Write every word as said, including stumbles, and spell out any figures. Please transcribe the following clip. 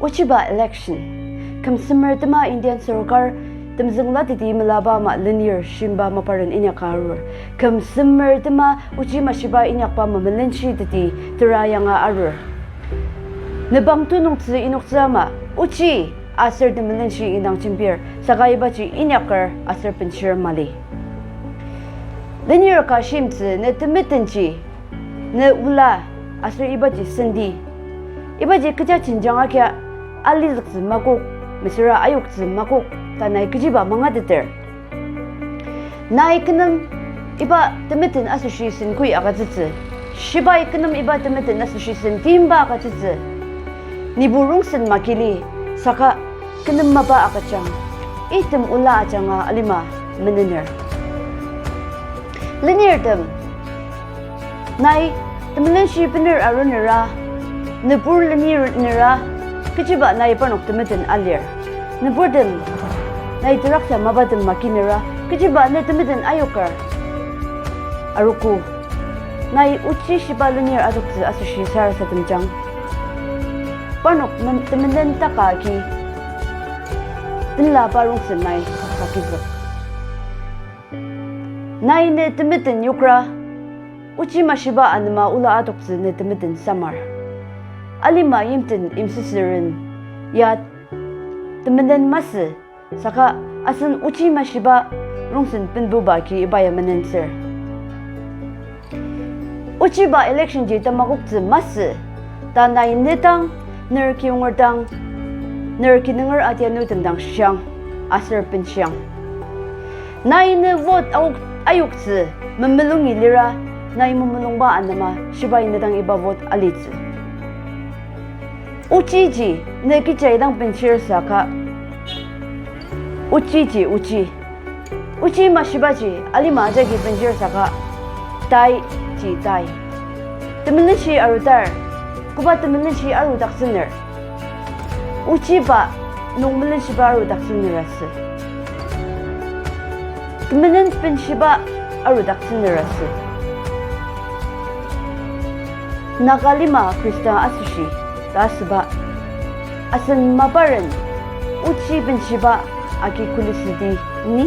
Ochiba election. Küm semer tema Indian sorkar temzüng lateti melaba ama lenir shimba maparen inyaka arur. Küm semer tema ochi mashiba inyakba ama melenshi teti tera yanga arur. Nebang tu nungtsü inoktsü ama ochi aser temelenshi indang jembir, saka ibaji inyaker aser benshir mali. Lenir ka shimtsü ne temetenji, ne ola aser ibaji sendi. Ibaji kecha jenjang agia alizüktsü makok, mesüra ayoktsü makok, ta nai kechiba mangateter. Nai kü nem iba temeten asoshi sen koi agütsütsü. Shibai kü nem iba temeten asoshi sen timba agütsütsü. Nibo rongsen makili, saka kü nem mapa agüjang. Item ola ajanga alima menener. Lenirtem, nai temelenshi bener arunera, nübur lenir nera, kechiba nai parnok temeten alir. Nüburtem, nai teraksa mapatem makinera, kechiba ne temeten ayoker. Arogo, nai ochi shiba lenir adoktsü asoshi sarasademjang. Parnok men-, temenen taka agi tenla pa rongsen nai sakizük. Nai ne temeten yokra, ochi mashiba anema ola adoktsü ne temeten samar. Alima yimten yimsüsüren ya temenen masü, saka asen ochi mashiba rongsen benbuba agi iba ya menentsür. Ochiba election ji tamakoktsü masü, ta nai ne dang, ner kiyonger dang, ner kinunger atianu tendang shiang, aser benshiang. Nai ne vote aok-, ayoktsü memulungi lira, nai memulungba anema shibai ne dang iba vote alitsü. Ochiji ne kechi dang benshir saka, ochiji ochi. Ochi mashibaji alima ajaki benshir saka, tai ji tai. Temelenshi arudar, koba temelenshi arudaktsüner. Ochiba nung melenshiba arudaktsüner asü. Temenen benshiba arudaktsüner asü. Nagalima Khrista asoshi ta asüba, asen maparen ochi benshiba agi kulisüdi ni?